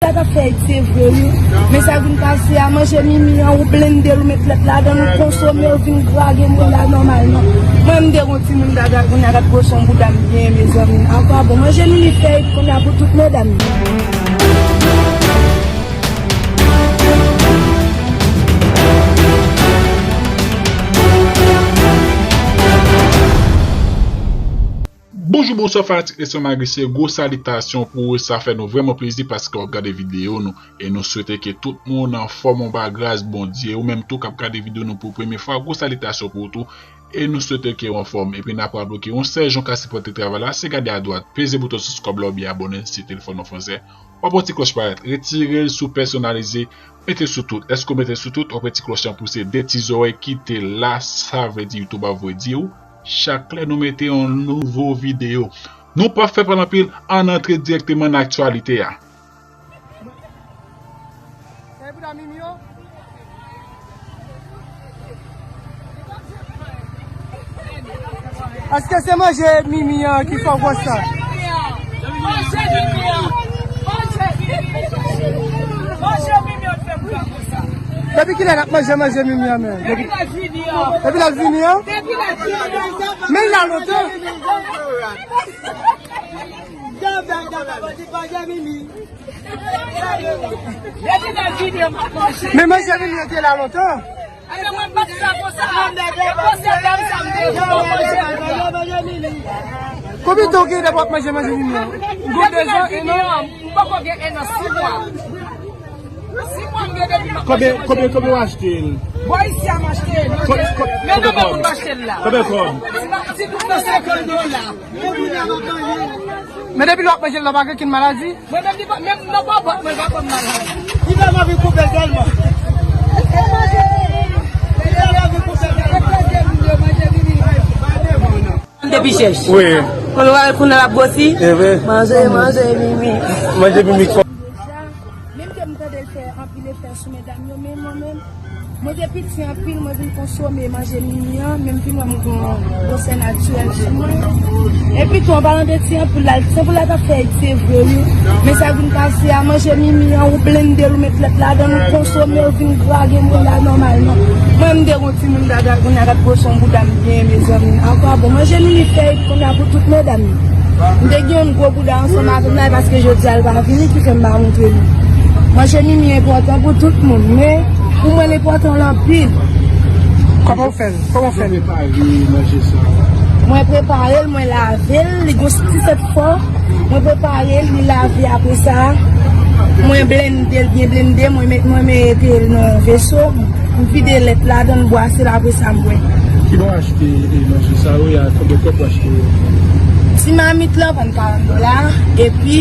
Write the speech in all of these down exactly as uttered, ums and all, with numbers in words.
Sa t ap fè èg, se vre, wi. Men sa vin pase a, manje Mimi an, ou blende l, ou met lèt ladan l, ou konsome, ou vin grage moun la nòmalman. Mwen, m te gon timoun dada, kounye a gad gwoson bouda m byen, mezanmi. Akwa bon, manje Mimi fè èg kounye a pou tout medam yo. Bonjou, bonswa fanatik Leson Magrisyè, gwo salitasyon pou ou, sa fè nou vrèman plezi paske w ap gade videyo nou, e nou swete ke tout moun anfòm anba gras Bondye, ou menm tou k ap gade videyo nou pou premye fwa, gwo salitasyon pou ou tou, e nou swete ke w anfòm, epi n ap raple w ke yon sèl jan w ka sipòte travay la, se gade adwat, peze bouton sou kòb la oubyen abòne si telefòn ou fransè, w ap wè ti klòch parèt, retire l sou pèsonalize, mete sou tout, èske w mete sou tout, w ap wè ti klòch lan pouse de ti zòrèy kite la, sa vle di YouTube ap voye di w, chak lè nou mete yon nouvo videyo. Nou p ap fè pale anpil, ann antre dirèkteman nan aktyalite a. Èske se manje Mimi an ki fè w konsa? Manje Mimi an! Manje Mimi an! Manje Mimi an! Manje Mimi an! Depi kilè n ap manje, manje Mimi an menm? Depi, depi l ap vini an? Depi l ap vini an? Depi l ap vini an? Men l la lontan. Depi l ap vini an, m ap manje. Men manje Mimi an te la lontan. Ebyen, mwen pa t sa konsa. E konsa dam sa m te di, mwen manje. Konbyen tan w gen depi w ap manje, manje Mimi an? Depi l ap vini an, m poko gen en an, sis mwa. Sis mwa m gen depi m ap manje. Konbyen, konbyen, konbyen w achte l? Bò isi a m achte l. Ko-, ko-, men nan men moun m achte l la. Konbyen kòb? Ti, ti tout nan senkant dola. Men depi lè w ap manje l la, pa gen okenn maladi? Mwen menm, li pa, menm nan bòbòt mwen, li pa ban m maladi. Li fè m anvi koupe tèlman. Li fè m anvi koupe tèlman. Depi chèch. Wi. Konn wè kounye a l ap gwosi? E vre. Manje, manje, Mimi. Manje Mimi. Menm ke m tande l fè anpil efè sou medam yo, men mwen menm, mwen te piti anpil, mwen vin konsome manje Mimi an, men m vin wè m gon gwosè natirèl sou mwen. Epi tou, an palan de ti anpil la, ti anpil la t ap fè èg, se vre, wi. Men sa k vin pase a, manje Mimi an, ou blende l, ou met lèt ladan l, ou konsome, ou vin grage moun la nòmalman. Mwen, m te gon timoun dada, kounye a gad gwoson bouda m byen, mezanmi. Akwa bon, manje Mimi fè èg kounye a pou tout medam yo. M te gen yon gwo bouda ansanm avè m la, e paske jodi a l pa vini ki fè m pa montre nou. Manje Mimi enpòtan pou tout moun, men pou mwen l enpòtan l anpil. Kòman w fè l? Kòman w fè l? Prepare manje sa. Mwen prepare l, mwen lave l, li gon ti sèt fò. Mwen prepare l, li lave apre sa. Mwen blende l, byen blende, mwen met, mwen mete l nan veso. M vide lèt ladan l, bwase l, apre sa m bwè. Kilè w achte, e, manje sa yo, e a konbyen kòb w achte yo? Ti mamit lan vann karant dola, epi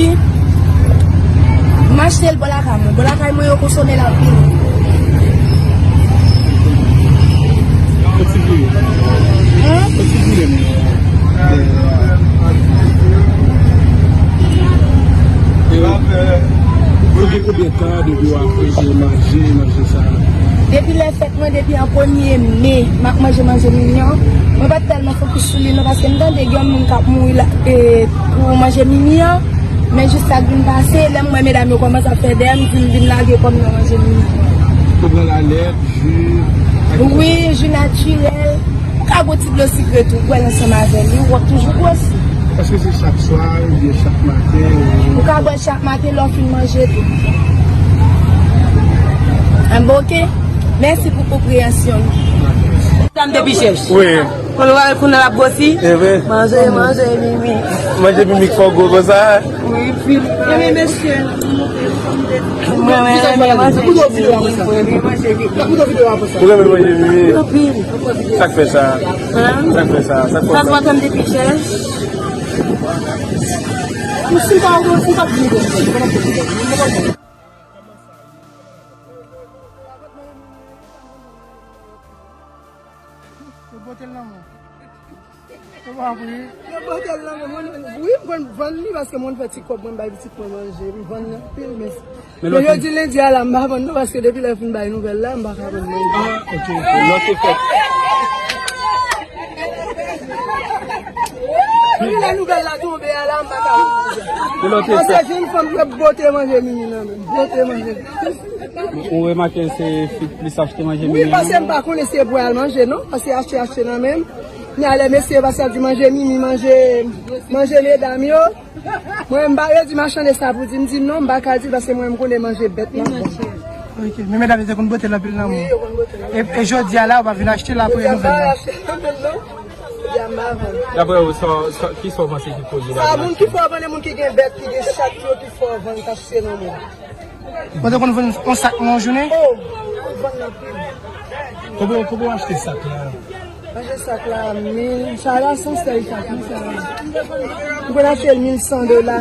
m achte l bò lakay mwen. Bò lakay mwen yo konsome l anpil. Fò ti vire. Hein? Fò ti vire, men. Ou gen konbyen tan depi w ap manje, manje sa? Depi lè fèt mwen, depi an premye me, m ap manje, manje Mimi an. Mwen pa t tèlman fokis sou li non, paske m tande gen moun k ap mouri la, e, pou manje Mimi an. Men jis sa k vin pase, lè m wè medam yo kòmanse ap fè dèyè m, m di m vin lage kò m nan manje Mimi. Ou pran lalèt, ji, ak... Wi, ji natirèl. Ou ka bwè ti dlo sikre tou, bwè l ansanm avè l, wi, w ap toujou gwosi. Èske se chak swa, oubyen chak maten, ou... Ou ka bwè l chak maten lè w fin manje tou. Anben, oke. Mèsi pou konpreyansyon w. Tann depi chèch. Wi. Konn wè kounye a l ap gwosi? E vre. Manje, manje, Mimi. Manje Mimi k fè w gwo konsa? Wi, anpil. Ebyen, mesye. Mwen, mwen renmen manje Mimi, mwen renmen manje Mimi. Ou renmen manje Mimi? Anpil. Sa k fè sa? Hein? Sa k fè sa? Sa k fè sa? Sa k fè sa? Tann depi chèch. Si pa ou, si pa vini. Yo bote l nan men w. Yo pa pri. Yo bote l nan men mwen. Wi, m konn vann li paske mwen fè ti kòb mwen bay pitit mwen manje. M vann li anpil, men... Men yo di lendi a la, m pa vann non, paske depi lè yo fin bay nouvèl la, m pa ka vann manje. Ah, ok, ok. Lòt efè. Depi lè nouvèl la tonbe a la, m pa ka wè manje. Paske jenn fanm yo bote manje mimi nan men m. Bote manje. Ou remake se fi plis achte manje mimi? Wi, paske m pa konnen si se pou al manje, non. Paske achte, achte nan men m. Ni a lè mesye yo pase ap di manje mimi, manje, manje medam yo. Mwen, m pa, yo di machann sa pou di, m di non, m pa ka di paske mwen, m konnen manje bèt nan. Ok, men medam yo te konn bote l anpil nan men w. Wi, yo konn bote l. E, e jodi a la, ou pa vin achte l apre nouvèl la? Jodi a m pa achte l non. Jodi a m pa vann. Daprè ou, sa, sa, kisa w panse ki koze bagay sa? Sa, moun ki fè w vann, e moun ki gen bèt, ki gen chat yo, ki fè w vann, k achte nan men w. Ou te konn vann yon sak nan yon jounen? Oh, m vann anpil. Konbyen, konbyen w achte sak la? Manje sak la, mil, sa la san sèl sak, wi, sa la. M konn achte l mil san dola.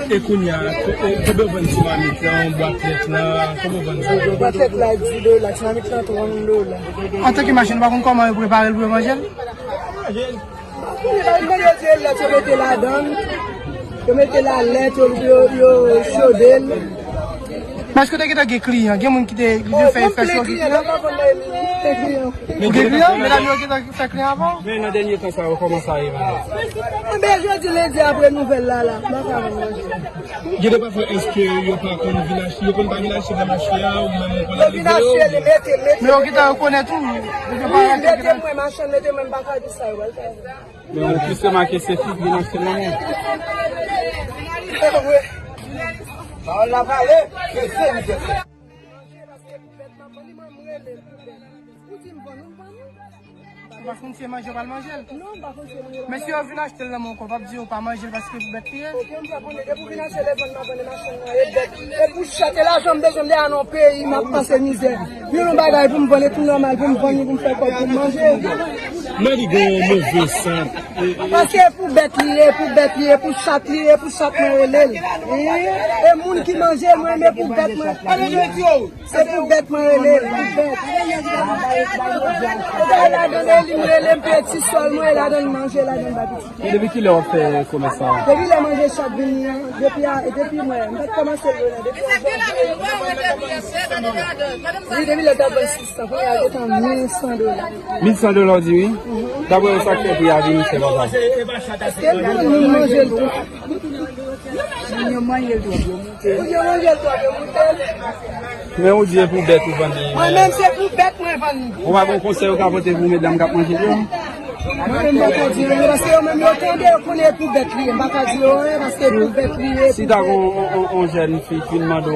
E kounye a, ko-, e, konbyen w vann ti mamit lan, bwat lèt la, konbyen w vann sa? Bwat lèt la, dis dola, ti mamit lan, trant dola. Antanke machann, ou pa konn kòman yo prepare l pou yo manje l? Manje l. Kounye a, yo di lèt, yo mete ladan l. Yo mete la lèt, yo, yo, yo chode l. Men èske w te gentan gen kliyan? Gen moun ki te, ki te fè, fè cho gen kliyan? Ou gen kliyan? Medam yo gentan fè kliyan avan w? Men nan dènye tan sa yo kòmanse a evade. Enben, jodi lendi apre nouvèl la, la, m pa ka vann manje. Gen de pafwa, èske yo pa konn vin achte, yo konn pa vin achte nan mache a, ou menm ou konn ale voye yo? Yo vin achte, li mete, mete. Men yo gentan rekonèt ou? Wi, mete mwen, machann mete mwen, m pa ka di sa yo pral fè. Men ou plis remake se fi ki vin achte nan men. Pawòl la pale, se se li fè. Ou pa konn si se manje w pral manje l? Men si yo vin achte l nan men w ankò, w p ap di yo pa manje l paske pou bèt li ye? Ok, m pa konnen. Depi w vin achte telefòn, m ap vann machann nan, e bèt, e pou chat, e lajan m bezwen m de a nan peyi, m ap pase mizè. Yon bagay pou m vann, e tou nòmal pou m vann li, pou m fè kòb, pou m manje. Men li gen yon move sant. Paske pou bèt li ye, pou bèt li ye, pou chat li ye, pou chat mwen rele l. E moun ki manje mwen, men pou bèt mwen. Se pou bèt mwen rele l, pou bèt. Ou bay ladan l, li m rele m, peye ti sòl mwen, ladan l manje, ladan l bay pitit. E depi kilè w ap fè komès sa a? Depi lè manje chat vini an, depi a, depi mwen, m pa t kòmanse l non, depi an janvye. Wi, depi lè t ap vann sis san, kounye a gentan mil san dola. Mil san dola w di wi? Daprè ou sa k fè pri a vin chè konsa? Paske moun manje l tou. Moun yo manje l tou. Moun yo manje l tou, yo moute l. Men ou di e pou bèt ou vann li. Mwen menm se pou bèt mwen vann li. Ou pa gen konsèy ou ka pote pou medam k ap manje l yo? Mwen menm m pa ka di anyen, paske yo menm yo tande, yo konnen e pou bèt li ye. M pa ka di yo anyen, paske e pou bèt li ye. Si ta gen yon, yon, yon jèn fi ki vin mande w,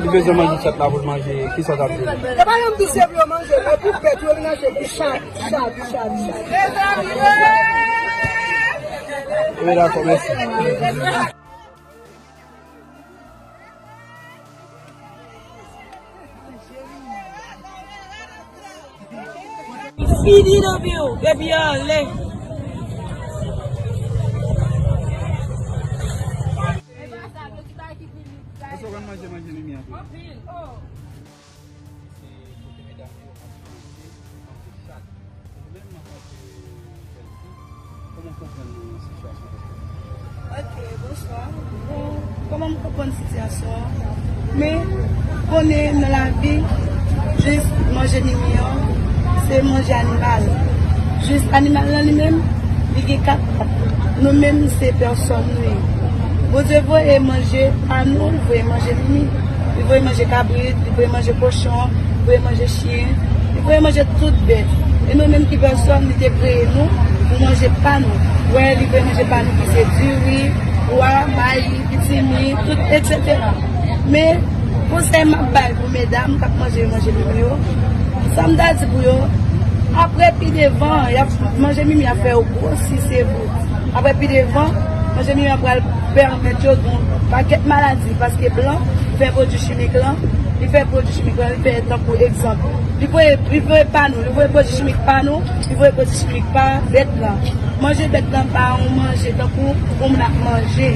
li bezwen manje chat la pou l manje, kisa w t ap di l? E pa janm di se pou yo manje, men pou bèt yo vin achte pou chat, chat, chat, chat. Wi, dakò, mèsi. Fini nan men w, epi anlè. Èske w konn manje manje mimi an tou? Anpil, oh. Se kote medam yo ap manje, manje chat. Ou menm, antanke jèn fi, kòman w konprann sitiyasyon sa? Ok, bonswa. Bon, kòman m konprann sitiyasyon an? Men, konnen nan lavi, jis manje mimi an, se manje animal. Jis animal lan li menm, li gen kat pat. Nou menm, se pèsòn nou ye. Bondye voye manje pa nou, li voye manje mimi. Li voye manje kabrit, li voye manje kochon, li voye manje chen, li voye manje tout bèt. E nou menm ki pèsòn, li te kreye nou pou manje pa nou. Wè, li voye manje pa nou ki se diri, pwa, mayi, pitimi, tout, etsetera. Men, konsèy m ap bay pou medam k ap manje manje mimi yo, sa m ta di pou yo, apre pi devan, y ap manje mimi ap fè yo gwosi, se vre. Apre pi devan, manje mimi an pral pèmèt yo gen yon pakèt maladi, paske blan fè pwodui chimik lan, li fè pwodui chimik lan, li fè tankou egzanp. Li voye, li voye pa nou, li voye pwodui chimik pa nou, li voye pwodui chimik pa bèt lan. Manje bèt lan pa yon manje tankou yon moun ap manje.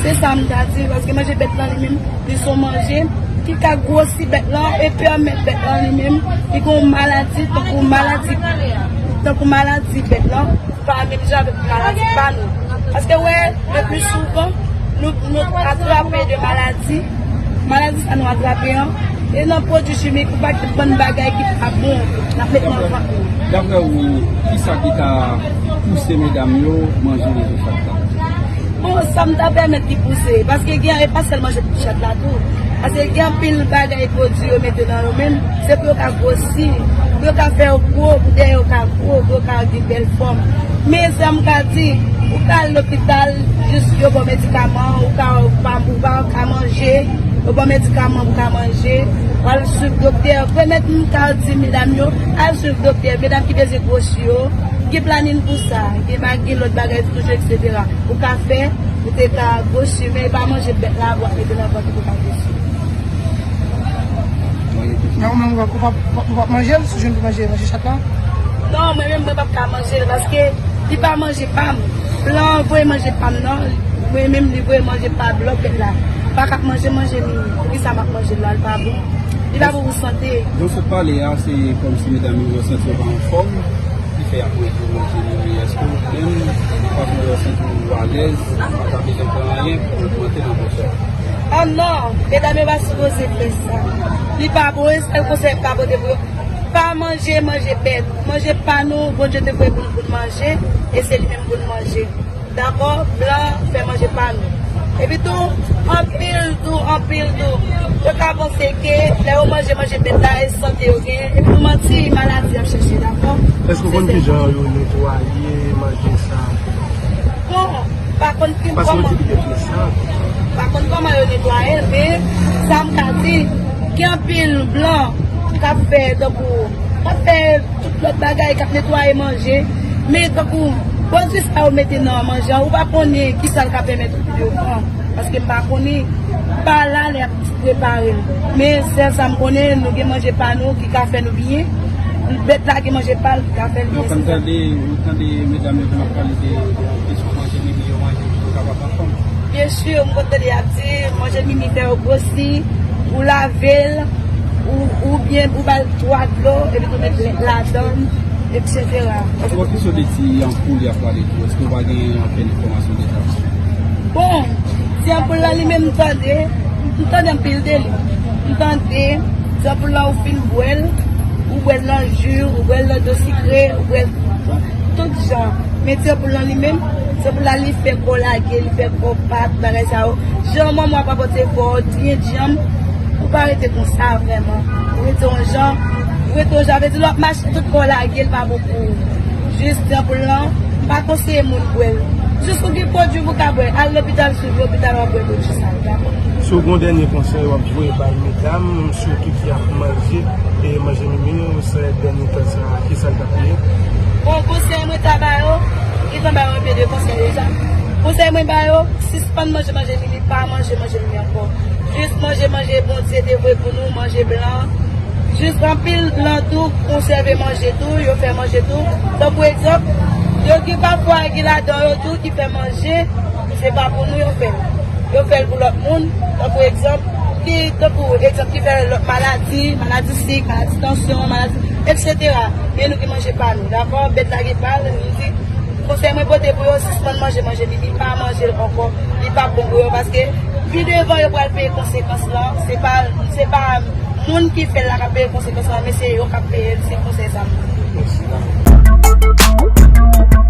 Se sa m ta di, paske manje bèt lan li menm, li se yon manje ki ka gwosi bèt lan e pèmèt bèt lan li menm, li gen yon maladi, tankou maladi, tankou maladi bèt lan, pa menm jan avèk maladi pa nou. Paske wè, le pli souvan, nou, nou atrape de maladi, maladi sa nou atrape an, e nan pwodui chimik, yon pakèt bann bagay ki pa bon, n ap met nan vant nou. Daprè ou, kisa ki ka Pouse medam yo manje rezo chat la? Bon, sa m ta pèmèt ki pouse, paske gen, e pa sèl manje chat la tou. Paske gen anpil bagay pwodui yo mete nan yo menm, se pou yo ka gwosi, pou yo ka fè yo gwo, pou dèyè yo ka gwo, pou yo ka gen bèl fòm. Men sa m ka di, ou ka al lopital, jis yo ba w medikaman, ou ka, ou pa, ou pa ka manje, yo ba w medikaman pou ka manje, w al swiv doktè. Premye m ka di medam yo, al swiv doktè, medam ki bezwen gwosi yo, gen planin pou sa, gen ba-, gen lòt bagay toujou, etsetera. Ou ka fè, ou te ka gwosi, men e pa manje bèt la, w ap mete nan vant ou pou ka gwosi. Nan ou menm, ou p ap, ou p ap manje l, si w jwenn pou manje, manje chat la? Non, mwen menm, mwen p ap ka manje l, paske li pa manje pa m. Blan voye manje pa m, non. Mwen menm, li voye manje pa blan bèt la. M pa ka ap manje, manje li. Poukisa m ap manje l la? Li pa bon. Li pa bon pou sante. Jan w sot pale a, se kòmsi medam yo santi yo pa anfòm, ki fè y ap manje, manje li. Èske ou menm, fason yo santi w alèz, ou pa ta bezwen pran anyen pou ogmante nan gwosè? Ah non, medam yo pa sipoze fè sa. Li pa bon, e sèl konsèy m ka pote pou yo. Pa manje, manje bèt. Manje pa nou, Bondye te voye pou n, pou n manje, e se li menm pou n manje. Dakò, blan fè manje pa nou. Epi tou, anpil tou, anpil tou, yo ka panse ke lè yo manje, manje bèt la, e sante yo genyen. Epi nou manti, maladi y ap chèche, dakò? Èske w konn kijan yo netwaye manje sa? Bon, pa konn ki, kòman, pa konn kòman yo netwaye l, men sa m ka di, gen anpil blan k ap fè, tankou, k ap fè tout lòt bagay k ap netwaye manje. Men tankou pwodui sa yo mete nan manje an, ou pa konnen kisa l ka pèmèt ou pou yo pran. Paske m pa konnen, m pa la lè y ap prepare l. Men sèl sa m konnen, nou gen manje pa nou ki ka fè nou byen. Bèt la gen manje pa l ki ka fè l byen. Donk, ann tande, ou tande medam yo konn ap pale de, de kesyon manje mimi yo manje pou yo kapab anfòm? Byen si, m konn tande y ap di, manje mimi fè yo gwosi, ou lave l, ou, oubyen ou ba l twa dlo, epi tou met lèt ladan l, etsetera. Ou wè kesyon de ti anpoul y ap pale tou, èske w pa gen ankenn enfòmasyon de sa? Bon, ti anpoul la li menm m tande, m tande anpil de li. M tande, ti anpoul la ou fin bwè l, ou bwè l nan ji, ou bwè l nan dlo sikre, ou bwè l tout jan. Men ti anpoul lan li menm, ti anpoul la li fè kò lage, li fè kò bat, bagay sa yo. Jan manman w ap rapòte kò w byen djanm, ou pa rete konsa vrèman. Ou rete yon jan, ou rete yon jan, vle di lè w ap mache tout kò w lage, l pa bon pou ou. Jis ti anpoul lan, m pa konseye moun bwè l. Jis ou gen pwodui pou w ka bwè, al lopital, swiv lopital, w ap bwè pwodui sa yo, dakò? Si w gen yon dènye konsèy w ap voye bay medam, sitou ki ap manje, e manje mimi, se dènye tan sa, kisa l t ap ye? Bon, konsèy mwen ta ba yo, m gentan ba yo enpe de konsèy deja. Konsèy mwen ba yo, sispann manje manje mimi, pa manje manje mimi ankò. Jis manje manje Bondye te voye pou nou, manje blan. Jis anpil blan tou konsève manje tou, yo fè manje tou. Tankou egzanp, yo gen pafwa gen ladan yo tou ki fè manje, se pa pou nou yo fè l. Yo fè l pou lòt moun, tankou egzanp, ki, tankou egzanp ki fè lòt maladi, maladi sik, maladi tansyon, maladi, etsetera. Men nou gen manje pa nou, dakò? Bèt la gen pa l, nou di, konsèy mwen pote pou yo, sispann manje manje mimi, pa manje l ankò, li p ap bon pou yo, paske pi devan yo pral peye konsekans lan, se pa, se pa moun ki fè l la k ap peye konsekans lan, men se yo k ap peye l, se konsèy sa m ba.